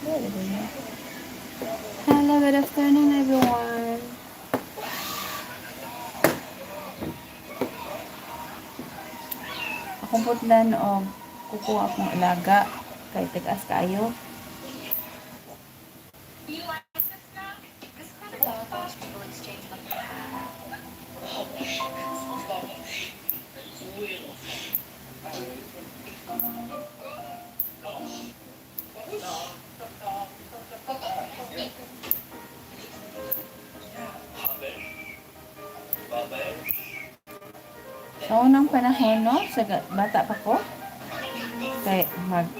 Hello, good afternoon, everyone. Akong putlan og kuko akong alaga kay tag-as kaayo. Sa unang panahon, no, sa bata pa ko, kay mag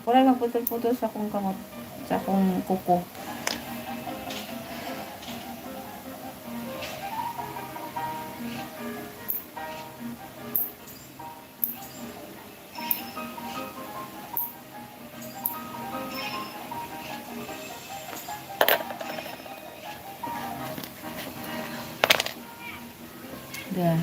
wala magputol-putol sa akong kamot, sa akong kuko. Da.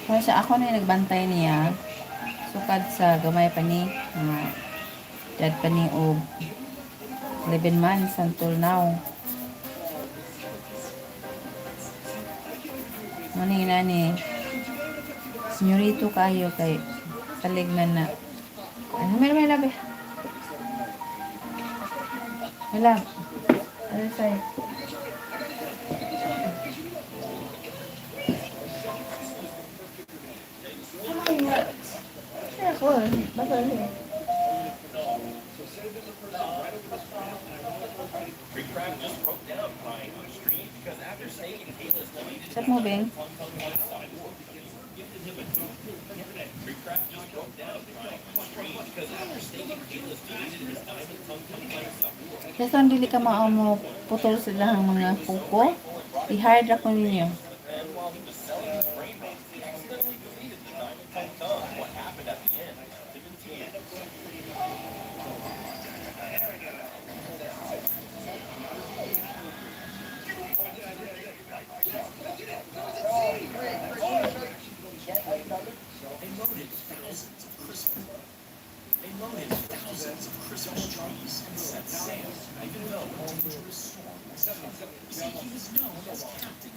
Kaya sa ako na yung nagbantay niya, sukad sa gamay pa ni, mga dad pa ni og 11 months until now. Ano yung nani? Senyorito kayo kay kalig man na. Ano may may labi? May lab. Other side. Ako, basta ano eh. Stop moving. Kasi dili ka mao mo putol sila ang mga kuko. I-hire ra ko ninyo.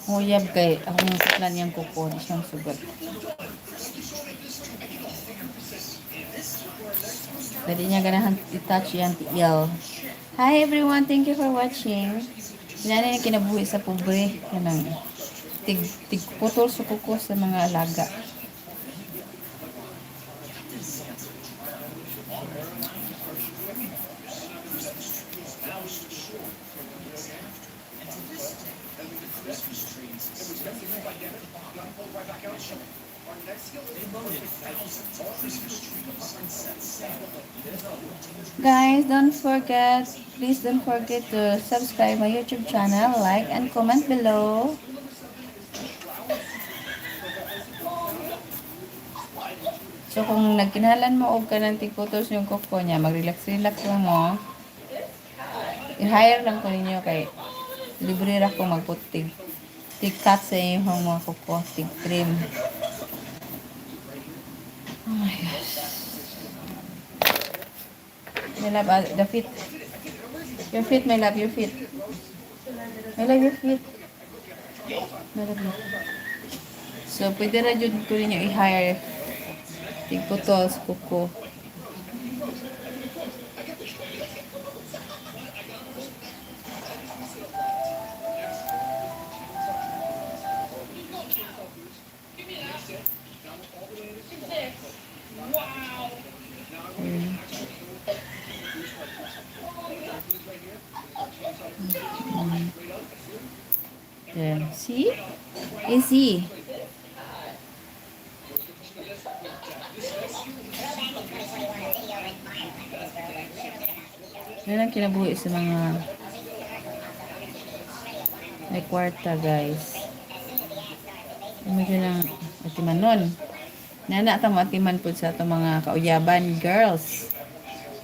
Uyab kay akong putlan niyang kuko, di siyang sugat. Pwede niya ganahan i-touch yan tiil. Hi everyone, thank you for watching. Inana yung kinabuhi sa pobre. Kanang tig tig putol sa kuko sa mga alaga. Guys, don't forget, please don't forget to subscribe my YouTube channel, like and comment below. So kung nagkinahanglan mo og kanang tigputol sa inyong kuko niya, mag-relax-relax lang mo. I-hire lang ko ninyo kay libre ra ko magputig tig-cut sa inyong mga kuko, tig-trim. Oh my gosh. My love, the feet. Your feet, my love, your feet. My love, your feet. My love, your feet. So, pwede ra jud ko ninyo i-hire tigputol sa kuko. There. See? Easy. Yan ang kinabuhi sa mga may kwarta, guys. Medyo lang atiman nun. Nana ta mo atiman po sa ato mga kauyaban girls.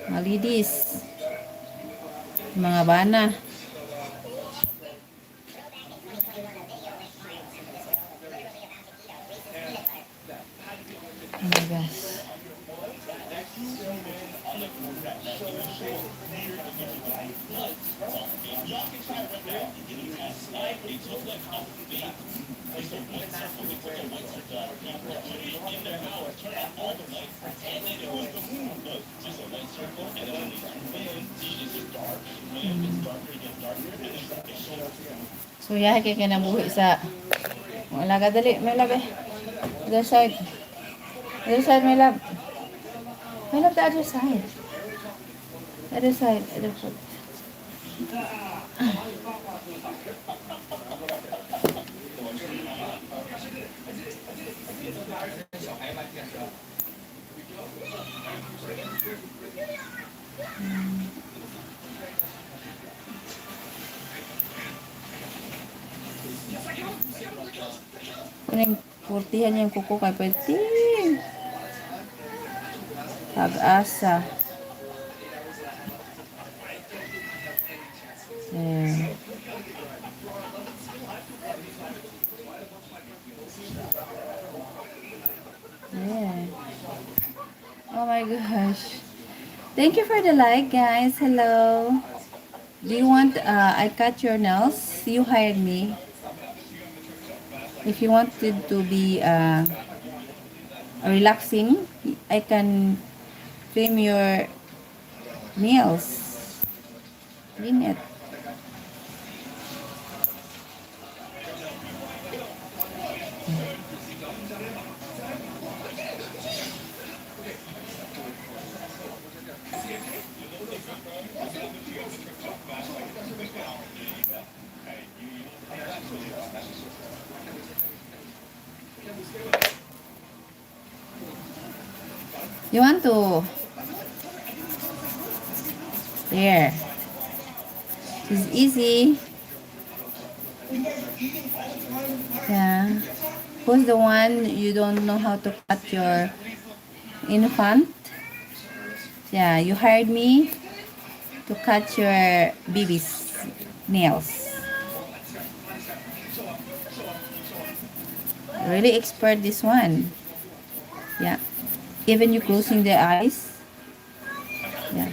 Mga ladies. Mga bana. Oh my gosh. So, yahay kay kinabuhi sa wala ka, dali, my love eh. Other side. Other side, my love. My love, the other side. Other side, other foot. Kuning kurtihan yung kuko kay pwede. Pag-asa. There. Yeah. Oh my gosh. Thank you for the like, guys. Hello. Do you want, I cut your nails? You hired me. If you wanted to be relaxing, I can trim your nails. Clean it. You want to? There. It's easy. Yeah. Who's the one you don't know how to cut your infant? Yeah, you hired me to cut your baby's nails. Really expert this one. Yeah. Even you closing the eyes. Yeah.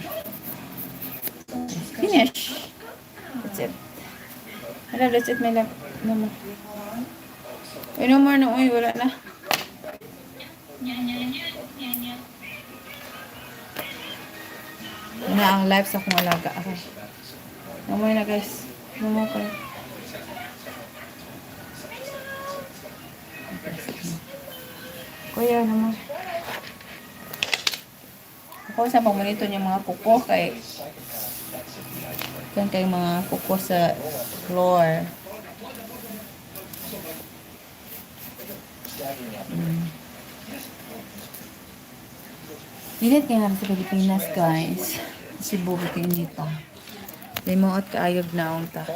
Finish. That's it. My love, that's it, my love. No more. Uy, no more na. Uy, wala na. Yun na ang live sa akong alaga. Okay. No more na, guys. No more pa. Okay, sige. Kuya, no more. Ako sa pagmonito niya mga kuko kay kan kay mga kuko sa floor. Init kaya sa Pilipinas, guys. Cebu, init pa. Limuot kaayog naong ta.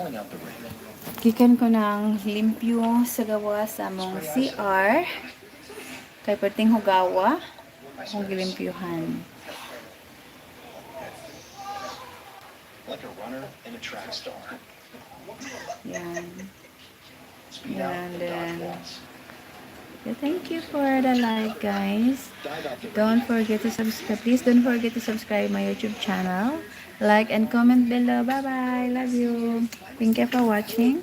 Gikan ko ng limpyo sa gawas sa among CR. Kay perting hugawa akong gilimpyuhan. Like a runner and a track star. Yan. Speed out And and dodge then, walls. Yeah, thank you for the like, guys. Dive out the Don't forget to subscribe. Please don't forget to subscribe my YouTube channel. Like and comment below. Bye bye. Love you. Thank you for watching.